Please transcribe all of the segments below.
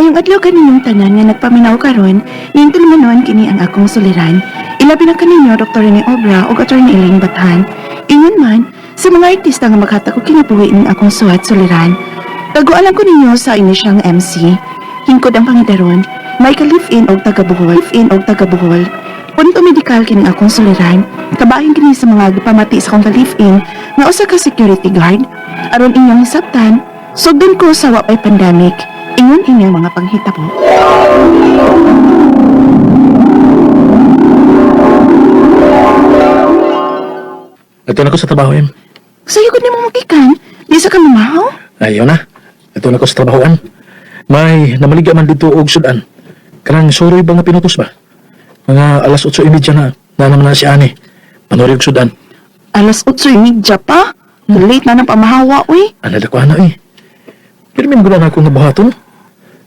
Maayong adlaw kaninyong tanan nga nagpaminaw karon, ning tulumanon kini ang akong suliran. Ilabi na kaninyo Dr. Rene Obra ug Attorney Elaine Bathan. Ingon man sa mga artista nga maghatag og kinabuhi ning akong suwat suliran. Tagualan ko ninyo sa inisyang MC. Hingkod ang pangidaron, may ka-live-in og taga Bohol, live-in og taga Bohol. Punto medikal kining akong suliran. Kabahin kini sa mga gipamati sa akong ka-live-in nga usa ka security guard. Aron inyong hisabtan, sugdon ko sa wa pay pandemic. Ingon inyong mga panghitabo. Ito na ko sa trabaho, em. Sayo ko nimo magikan, di sa ka mamahaw? Ayaw na. Ito na ko sa trabahoan. May namaligya man dito og sudan. Kanang suroy ba nga pinutos ba? Mga alas 8:30 na. Na naman na si Ani. Panuri og sudan. Alas 8:30 pa. Late na ng pamahawa, uy. Alala ko ana eh. Pero may na akong nabuhaton.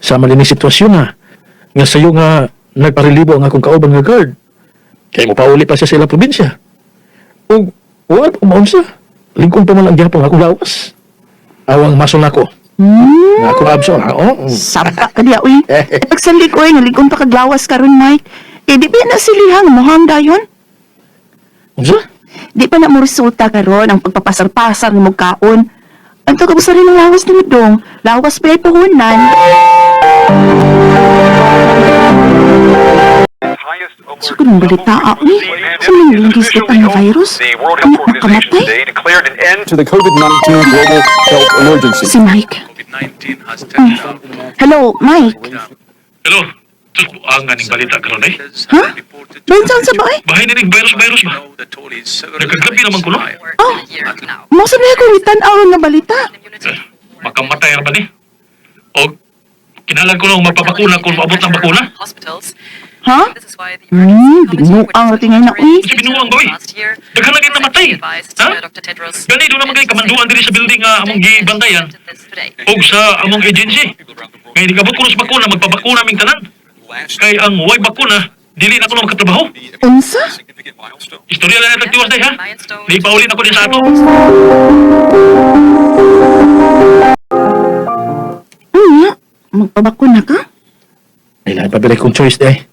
Sa mali ni sitwasyon na. Nga sayo nga nagparelibo ang akong kauban nga guard. Kay mo pauli pa siya sa ilang probinsya. Ug wala pa maunsa. Lingkong pa man ang gyapon akong lawas. Awang masol nako. Nga akong abso. Ha? Oh. Saba ka diya, uy. Pagsalik, uy, nalikon pa kaglawas karon, Mike. Eh, di ba na silihan, muhang dayon? Unsa? Di pa na mo resulta karon ang pagpapasar-pasar ng kaon. Anto ka rin ang lawas ni Dong. Lawas pa ay puhunan. Sa kunong balita, uy. Sa mga linggis kita nga virus. Ano nakamatay? To the COVID-19 global health emergency. Si Mike. Hello, Mike. Hello, sus ang aning balita karon eh. Ha? Bansaan sa ba eh? Bahay na ning virus-virus ba? Nagkagabi naman ko no. Oh, mo sa mga kong itan-aw nga balita. Eh, makamatay ra ba ni? O kinalan ko nung magpapakuna kung maabot ng bakuna. Ha? Binuang ra tingay na, uy. Kasi binuang ba, uy? Daghan na kayong namatay. Ha? Gani doon naman kay kamanduan diri sa building nga among gibantayan og sa among agency. Kay di kabot ko sa bakuna, magpabakuna ming tanan. Kay ang way bakuna, dili na ko na makatrabaho. Unsa? Istorya lang natag tiwas day ha. Di pauli na ko din sa ato. Unya, magpabakuna ka? Ay, lahat pa kong choice day.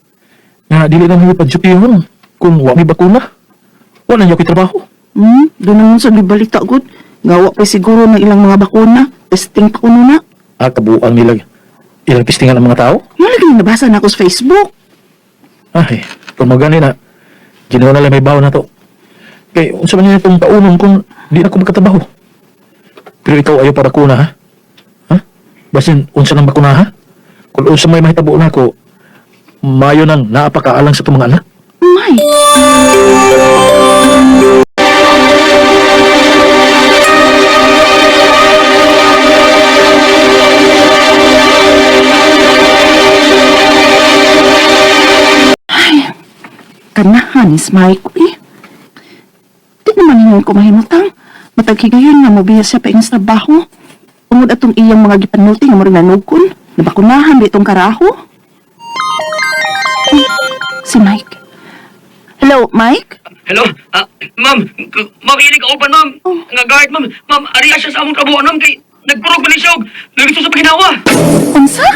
Nga, dili na mo padyupihon kung wa may bakuna. Wala niyo ko'y trabaho. Doon naman sa gibalita gud. Gawa pa siguro ng ilang mga bakuna. Testing pa kuno na. Ah, kabuang nila. Ilang pistingan ang mga tao? Mo lagi nabasa na ako sa Facebook. Ay, kung magani na, ginawa na lang may bawo na to. Kay, unsa man niya itong kaunong kung di na ko magkatrabaho. Pero ikaw ayaw pa bakuna, ha? Ha? Basin, unsa nang bakuna, ha? Kung unsa may mahitabo na ako, mayo nang naapakaalang sa itong mga anak. Mike. Ay, kanahan is Mike, uy. Di naman hingon ko mahimutang. Matag higayon nga mobiya siya pa sa trabaho. Tungod atong iyang mga gipanulti nga murag nanugkon. Nabakunahan di itong karaho. Si Mike. Hello, Mike? Hello? Ah, ma'am, ma'am, inig open, ma'am. Nga guard, ma'am. Ma'am, ariya siya sa among trabaho, ma'am, kay nagpurog man ni siya og nagito sa paginawa. Unsa?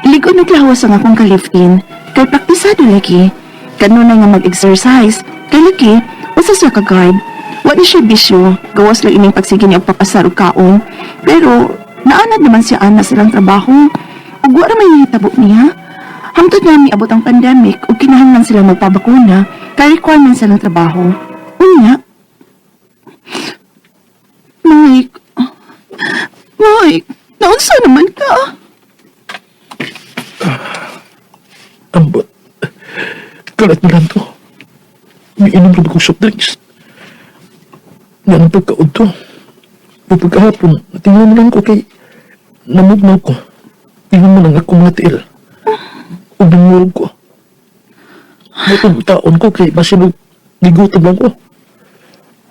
Ligo naglawas ang akong ka-live-in. Kay praktisado lagi. Kanunay nga mag-exercise. Kay lagi, usa siya ka-guard. Wa ni siya bisyo. Gawas lang ining pagsige niya og papasar og kaon. Pero, naanad naman siya ana silang trabaho. Ug wa ra may nahitabo niya. Hangtod nga miabot ang pandemic ug kinahanglan sila magpabakuna kay requirement silang trabaho. Unya. Mike. Mike, naunsa naman ka? Ambot. Kalat mo lang to. Umiinom rin akong soft drinks. Yan ang pagkaod to. O pagkahapon, tingnan mo lang ko kay namugnaw ko. Tingnan mo lang ako mga tiil. O nangurog ko. Matong taon ko kay basin og gigutom lang ko.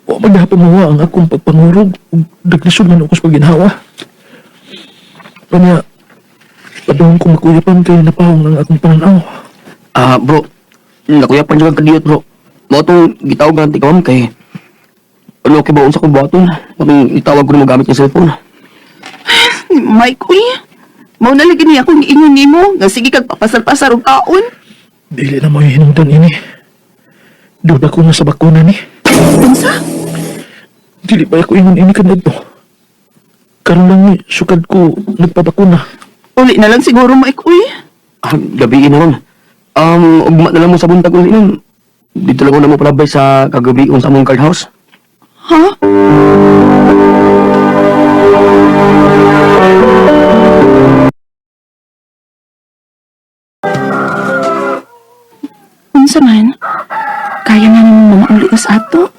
O maghapon mo ang akong pagpangurog ug naglisod man ako sa pagginhawa. Kanya, padung ko makuyapan kay napahong ang akong pananaw. Ah, bro. Nakuyapan juga kadiyot, bro. Mao tong gitawag na ikaw, ma'am, kay ano kay baon sa kong buhaton. Matong itawag ko na mo gamit yung cellphone. Mike, uy. Mao na lagi niya akong giingon nimo nga sige kag papasar-pasar og kaon. Dili na mo hinungdan ini. Duda ko na sa bakuna ni. Unsa? Dili ba ako ingon ini kanadto? Karon lang ni sukad ko nagpabakuna. Uli na lang siguro, Mike, uy. Ah, gabi na, ma'am. Ugma na lang mo sa buntag uli, ma'am. Dito lang ko na mo palabay sa kagabi sa among card house. Ha? Unsa man? Kaya na nimo mamauli na sa ato.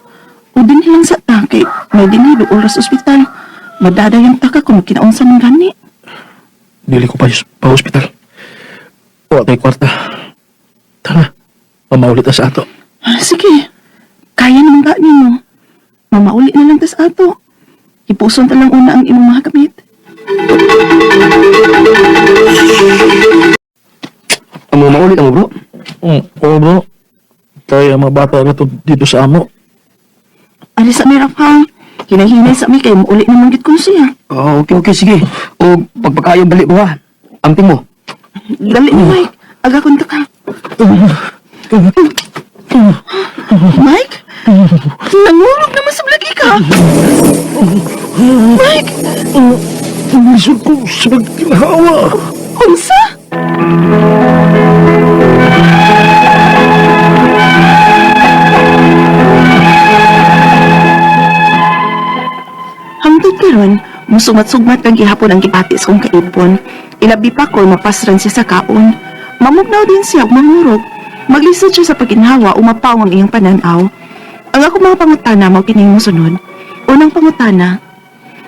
O dinhi lang sa ta kay may dinhi duol ra sa ospital. Madadayang ta ka kung kinaunsa man gani. Dili ko pa hospital. Wa kay kwarta. Tara, mamaulit na sa ato. Ah, sige. Kaya naman ba nimo? Mamauli na lang ta sa ato. Ipuson ta lang una ang imong mga gamit. Ang mga maulit, ang bro. Oo bro. Kaya mga bata na to dito sa amo. Ari sa mi Rafa. Hinahinay sa mi kay mauli naman gid kun siya. Ah, okay, okay, sige. O, pagpagkayo, dali mo ha. Amping mo. Dali ni Mike. Aga kun ta ka. Mike? Nangurog naman sa lagi ka. Mike! Lisod ko sa pagkinahawa. Unsa? Hangtod karon, musumat-sugmat kang gihapon ang gipati sa kong kaipon. Ilabi pa ko mapasran siya sa kaon. Mamugnaw din siya ug mangurog. Maglisod siya sa paginhawa o mapaw ang iyang pananaw. Ang ako mga pangutana mao kining mosunod. Unang pangutana,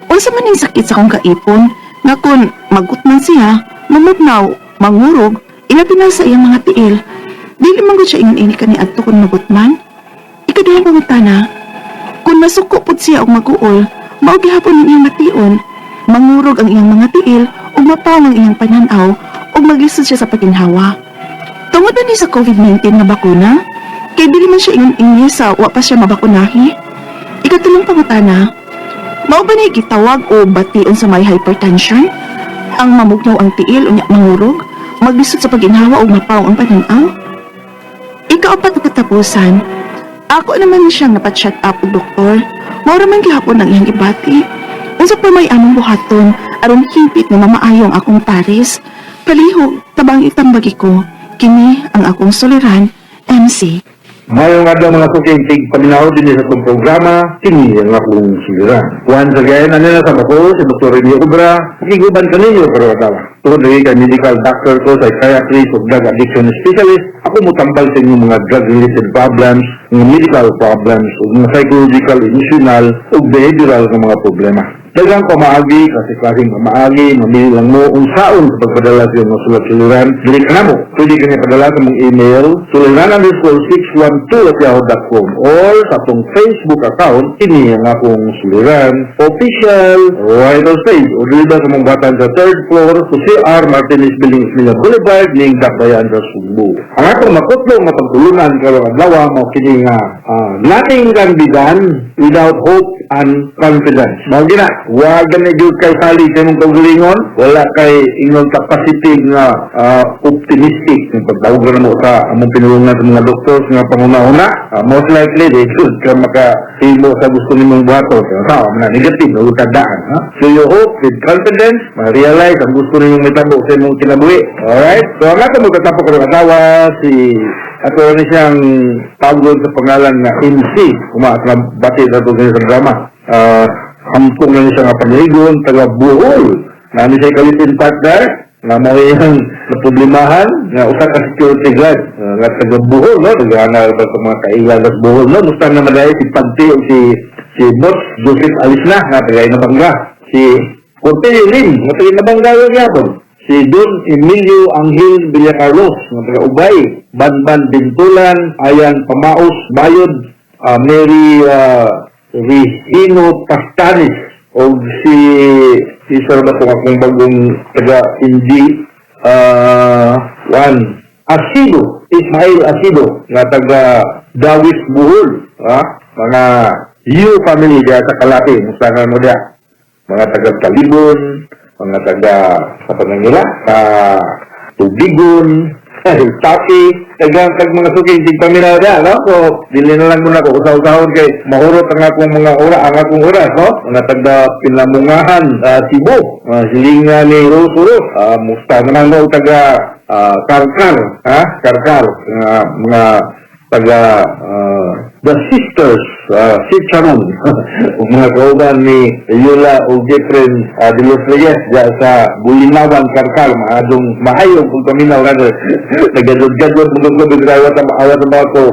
unsa man ning sakit sa akong kaipon nga kun magutman siya, mamugnaw, mangurog, ilabi na sa iyang mga tiil. Dili man gud siya ingon ini kani adto kun magutman. Ikaduhang pangutana, kung masuko pud siya og maguol, mao gihapon ang iyang mation, mangurog ang iyang mga tiil ug mapaw ang iyang pananaw ug maglisod siya sa paginhawa. Tungod ba ni sa COVID-19 nga bakuna? Kay dili man siya ingon ini sa wa pa siya mabakunahi. Ikatulong pangutana, mao ba ni gitawag o bation sa may hypertension? Ang mamugnaw ang tiil unya mangurog, maglisod sa paginhawa ug mapaw ang pananaw? Ikaapat na katapusan, ako naman ni siyang napat-check up og doktor. Mao ra man gihapon ang iyang gibati. Unsa pa may among buhaton aron hingpit nga mamaayo ang akong pares. Palihog tabang itambagi ko. Kini ang akong suliran, MC. Mayong adlaw mga suking tig paminaw din sa itong programa, kini ang akong suliran. Once again, ano na sa ako, si Dr. Rene Obra, makiguban kaninyo pero adlaw. Tungod lagi kay medical doctor ko, psychiatrist o drug addiction specialist, ako mutambal sa inyong mga drug-related problems, mga medical problems, o mga psychological, emotional, o behavioral nga mga problema. Daghang pamaagi, kasi klaseng pamaagi, mamili lang mo unsaon sa pagpadala sa iyong mga sulat suliran. Dili ka na mo. Pwede ka niya padala sa mong email, suliran_612@yahoo.com or sa atong Facebook account, kini ang akong suliran, official writer's page. O dili ba sa mong batan sa third floor sa CR Martinez Building, Manila Boulevard, ning Dakbayan sa Sugbo. Ang akong makutlo nga pagtulunan karong adlaw mao kini nga nothing can be done without hope and confidence. Mao gina, wa gani gyud kay sali sa imong kaugalingon, wala kay inyong capacity nga optimistic kung pagtawag na mo sa among pinulungan sa mga doctors nga panguna-una, most likely di jud ka makahimo sa gusto nimong buhaton. Pero sa man na negative no tandaan, ha? So you hope with confidence, ma-realize ang gusto ninyong mitabo sa imong kinabuhi. Alright? So ang ato magkatapok karong adlaw si ato ni siyang tawag sa pangalan na MC, kumaat na bati sa ito sa drama. Hampong na niya nga panligon, taga Bohol. Na ni siya kalitin partner, nga mao iyang naproblemahan, nga usa ka security guard, nga taga Bohol, no? Taga na ba sa mga kailan sa Bohol, no? Musta na madaya si Pagti o si Boss Joseph Alisna, nga taga Inabanga. Si Cortelio Lim, nga taga Inabanga yun yapon. Si Don Emilio Angel Villacarlos, nga taga Ubay, Banban Bintulan, Ayan Pamaos, Bayod, Mary Regino Pastanis, o si isa ba itong akong bagong taga Indi, one, Asido, Ismail Asido, nga taga Dawis, Bohol, ha? Mga You family diya sa Kalati, musta na mo diya? Mga taga Talibon, mga taga sa Panangila, sa Tubigon, Taki, daghang kag mga suking tigpaminaw diya, no? So, dili na lang muna ko usaw-usahon kay mahurot ang akong mga ora, ang akong oras, no? Mga taga Pinamungahan, Cebu, mga silinga ni Rose Rose, musta naman mo taga Karkar, ha? Karkar, mga taga The Sisters, si Charon, ug mga kauban ni Yula ug Jeffrey de los Reyes diya sa Bulinawan, Karkar, maadong maayong pagpaminaw rather. Nagadod-gadod mga ko bigrawat ang awat ang mga ko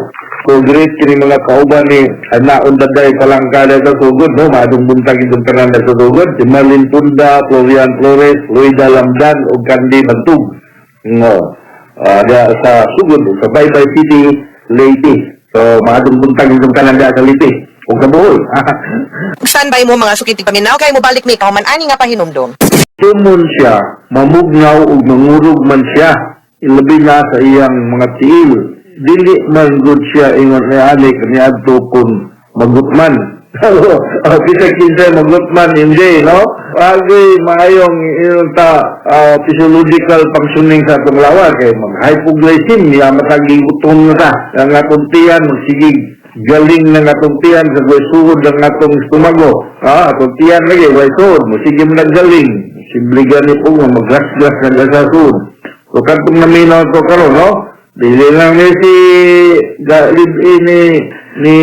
ko great kini mga kauban ni Anaon Daday Palangka sa Sugod, no? Maadong buntag itong tanan sa Sugod, si Marlene Tunda, Florian Flores, Loida Lamdan ug Candy Bantug, no, diya sa Sugod, sa Baybay City, Leyte. So maadong buntag itong tanan diya sa Leyte ug sa Bohol. Standby mo mga suking tigpaminaw kay mobalik mi kauman ani nga pahinumdom. Tumon siya, mamugnaw ug mangurog man siya, ilabi na sa iyang mga tiil. Dili man gud siya ingon ni ani kaniadto kun magutman. Bisa kinsa magutman hindi, no? Agi maayong iyong ta physiological functioning sa atong lawas kay mag-hypoglycemia matag gutom na ta. Ang atong tiyan magsigig galing ng atong tiyan sa way suod ang atong estomago. Atong tiyan lagi way suod, mo sige mo naggaling. Simple gani po nga maggasgas na sa suod. So katong naminaw ko karon, no? Dili lang ni si live-in ni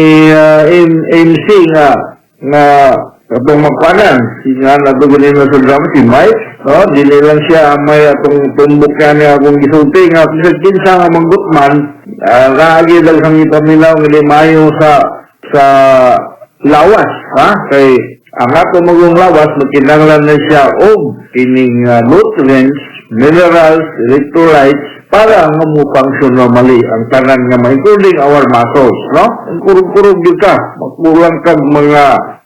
MC nga nga katong magpanan si nga natugon nila sa drama si Mike, no? Dili lang siya ang may atong tumbok niya akong gisulti nga bisag kinsa nga manggutman, kaagi daghang ipaminaw nga di maayo sa sa lawas, ha, kay ang ato magong lawas magkinahanglan na siya og kining nutrients, minerals, electrolytes para nga mo function normally ang tanan nga mga, including our muscles, no? Ang kurog-kurog gyud ka, magkulang kag mga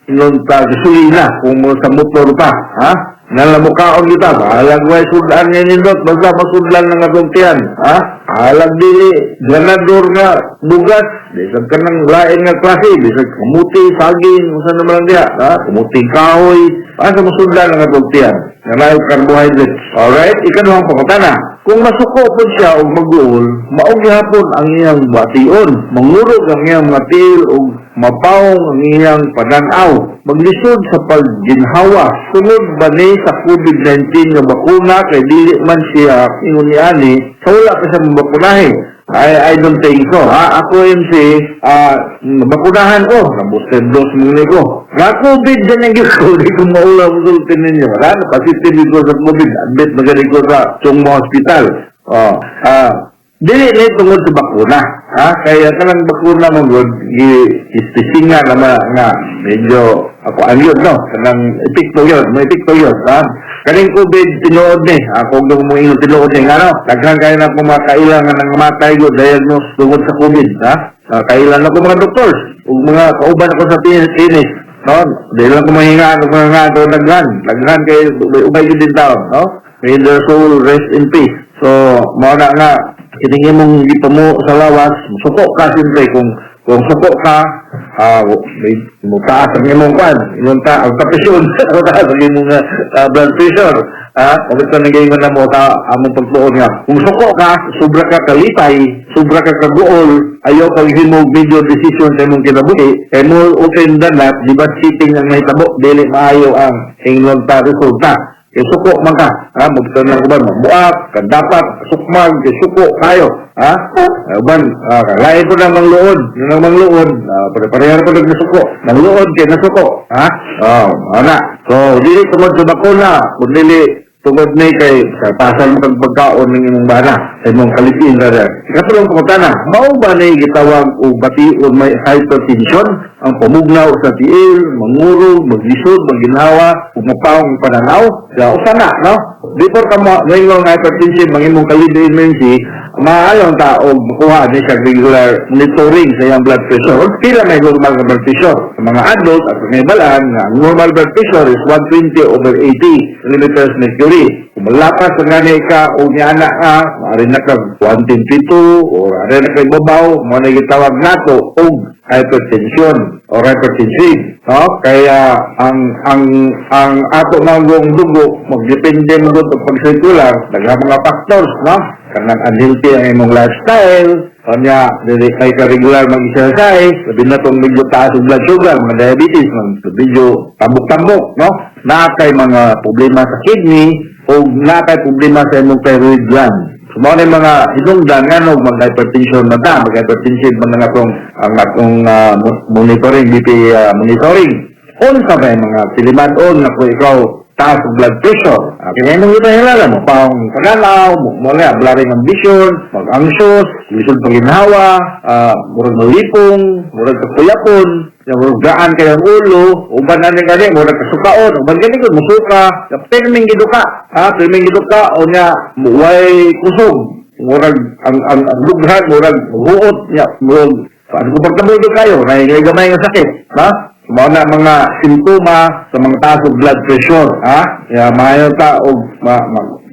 inunta gasolina kung mo sa motor pa, ha? Nalamukaon kita, bahalag way sudan nga nindot, basta masudlan ng atong tiyan, ha? Bahalag dili, ganador nga bugas, bisag ka ng lain nga klase, bisag kamuti, saging, usa naman lang diha, ha? Kamuti kahoy, asa masudlan ang atong tiyan, nga naay carbohydrates. Alright, ikaduhang pangutana. Kung masuko po siya og mag-uol, mao gihapon ang iyang bation, mangurog ang iyang mga tiil og mapawong ang iyang pananaw. Maglisod sa pagginhawa, sunod ba ni sa COVID-19 nga bakuna kay dili man siya ingon ni ani, sa wala pa siya mabakunahe? I don't think so. Ha? Ako MC, bakunahan ko. Na-booster dose mo ni ko. Na COVID din ang ko. Di ko maula mo sultin ninyo. Ha? Napasitive ko sa COVID. Admit magaling ko sa Chongmo Hospital. Oh, dili ni tungod sa bakuna. Ha? Kaya kanang bakuna mo gud gi istisinga na nga medyo ako ang yun, no? Kanang epekto yun, may epekto yun, ha? Kaning COVID, tinuod ni. Ako gusto mo ingon tinuod ni. Ano? Daghan kayo na kung makailangan nga nangamatay ko, diagnose tungod sa COVID, ha? Kailan ako mga doctors, ug mga kauban ako sa tinis, no? Di lang ko mahingaan og mga nga daghan. Daghan kay ubay gyud din taon, no? May their soul rest in peace. So, mao na nga kining imong gipamo sa lawas, suko ka siyempre kung kung suko ka, may mutaas ang imong kwan, imong ta ang presyon, mutaas ang imong blood pressure. Kung ito nagaingon na mo sa among pagtuon nga, kung suko ka, sobra ka kalipay, sobra ka kaguol, ayaw kang himog major decision sa imong kinabuhi, kay more often than not, di ba cheating ang nahitabo, dili maayo ang ingon ta resulta. Kay suko man ka, ha, magtan lang ko ba, mabuak, kan dapat, sukmag, kay suko kayo, ha? Uban, lain ko na mangluod, yun ang mangluod, pare-pareha ko nagsuko, mangluod kay nasuko, ha? Oh, ana. So, dili tungod sa bakuna, kun dili tungod ni kay pasan mo kag pagkaon ng imong bana, sa imong kalipin ra. Ikatulong pangutana, mao ba ni gitawag og bation may hypertension? Ang pamugnaw sa tiil, mangurog, maglisod, magginhawa, ug mapawong ang pananaw. Ya, usa na, no? Before ka mo ngayon nga hypertension, mangimong ka-lead emergency, maayong tao makuha ni siya regular monitoring sa iyang blood pressure. Ug pila may normal nga blood pressure? Sa mga adult at sa balaan nga ang normal blood pressure is 120/80 millimeters mercury. Kung malapas sa gani ka o niya na ka, maaari na ka 122 or ari na kay babaw, mo na gitawag nato og hypertension or hypertensive. No? Kaya ang ato manggong dugo magdepende mo gud og pag-circular, daghang mga factors, no? Kanang unhealthy ang imong lifestyle, kanya dili kay ka regular mag-exercise, labi na tong medyo taas ang blood sugar, mga diabetes, mga medyo tambok-tambok, no? Naa kay mga problema sa kidney o naa kay problema sa imong thyroid gland. So, mao na yung mga hinungdan nga mag-hypertension na ta, mag-hypertension man na atong monitoring, BP monitoring. Unsa ba yung mga tiliman-on na kung ikaw taas ang blood pressure? Kaya nung ito hilala mo, pang pananaw, mo, mo na, blurring ang vision, mag-anxious, lisod pagginhawa, murag malipong, murag kakuyapon, yung murag gaan kayong ulo, uban na rin gani, murag kasukaon, uban gani kung musuka, pirming giduka, ha, pirming giduka, o niya, way kusog, murag ang dughan, murag huot, niya, murag uncomfortable gyud kayo, na gamay nga sakit, ha? Mao na mga simptoma sa mga taas og blood pressure, ha? Kaya maayo ta og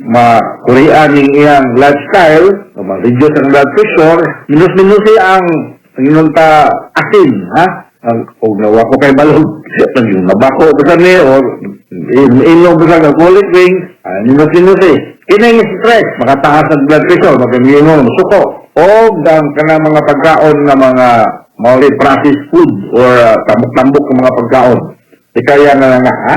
ma kurian ning iyang lifestyle, o ma-reduce ang blood pressure, minus-minus ang ingon ta asin, ha? Ang og nawa ko kay balog, nabako ba ni or inom ba sa alcoholic drink, minus-minus eh. Kini stress, makataas ang blood pressure, magkangino, suko. O ang kanang mga pagkaon nga mga mauli processed food or tambok-tambok ng mga pagkaon. Di kaya na nga, ha?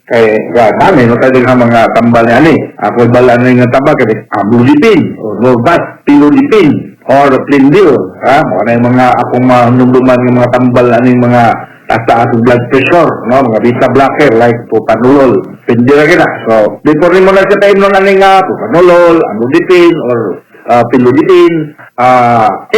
Kay ga namin, no tayo nga mga tambal ni ani. Ako bala na nga tambal kay amlodipine or Norvasc, felodipine or Plendil, ha? Mao na yung mga akong mahinumduman ng mga tambal ani mga taas ang blood pressure, no? Mga beta blocker like propranolol. Pwede ra gina. So, before nimo na siya painom ani nga propranolol, amlodipine or felodipine,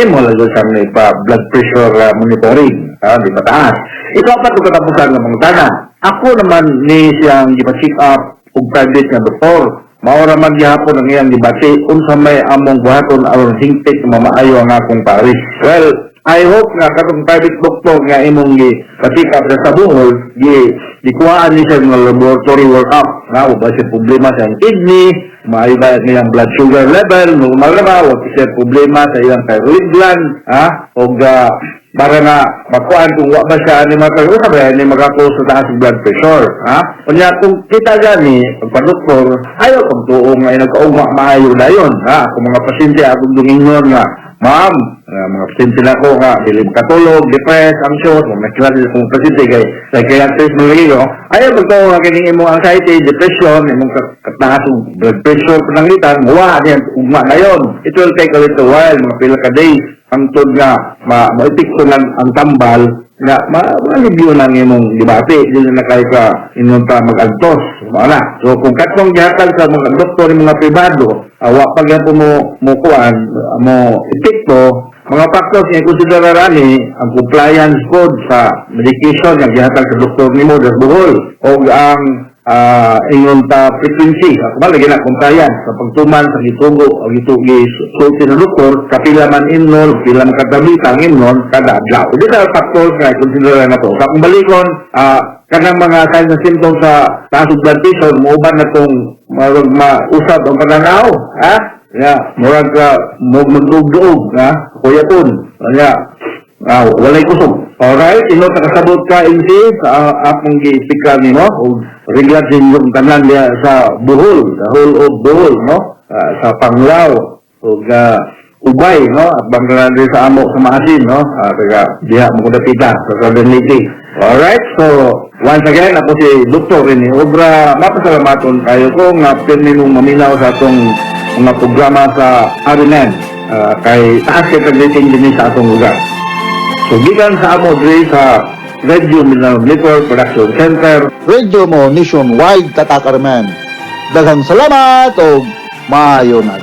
imo lang sa may pa blood pressure monitoring, di mataas. Ikaw pa ito katapusan ng mga tanan. Ako naman ni siyang gipa-check up og private nga doktor. Mao ra man gihapon ang iyang gibati unsa may among buhaton aron hingpit nga mamaayo ang akong paris. Well, I hope nga katong private doctor nga imong gi pa-check up sa Bohol, gi gikuhaan ni siya ng laboratory workup. Nga, wa ba siya problema sa iyang kidney, maayo ba ang iyang blood sugar level, normal na ba, wa siya problema sa iyang thyroid gland, ha? O para nga makuan kung wa ba siya ani maka usa ba ni maka-cause sa taas ng blood pressure, ha? Unya kung kita gani pagpa-doktor, ayaw kung tuo nga nagkaugma, maayo dayon, ha? Kung mga pasyente akong dungingon nga, "Ma'am," mga pasyente na ko nga dili makatulog, depressed, anxious, mga nakilala kong pasyente kay psychiatrist mo lagi ko, ayaw magtuo nga kining imong anxiety, depression, imong kataas ng blood pressure pananglitan, muwa niyan ugma na yon. It will take a little while, mga pila ka days, hangtod nga ma maepekto lang ang tambal nga ma malibyo na ang imong gibati, dili na kay ka ingon ta mag-antos, mao na. So kung katong gihatag sa mga doktor ng mga pribado, wa pa gyapon mo mo kuan mo epekto, mga factors nga konsiderar ani ang compliance code sa medication nga gihatag sa doktor nimo sa Bohol o ang ingon ta frequency. Ako ba lagi na compliance sa pagtuman sa gitugo o gitugi sulti ng doktor, kapila man imnon, pila man katablita ang imnon kada adlaw. These are factors nga konsiderar na to. Sa akong balikon, kanang mga signs and symptoms sa taas og blood pressure, muuban na tong marag mausab ang pananaw, ha? Ya, murag ka mo magduog-duog, ha? Kuya pun. Kanya, walay kusog. Alright, ino nakasabot ka MC sa akong gi-speaker nimo ug regard sa inyong tanan diha sa Bohol, the whole of Bohol, no? Sa Panglao ug Ubay, no? At banggalan din sa amo sa Maasin, no? Taga diha mo dapita sa Southern Leyte. Alright, so once again, ako si Dr. Rene Obra. Mapasalamaton kayo ko nga pirmi mong maminaw sa atong mga programa sa RNN, kay taas kay pag-rating din sa atong lugar. So gikan sa amo diri sa Radio Mindanao Network Production Center, Radio mo nationwide, Tatak Armen. Daghang salamat og maayo na.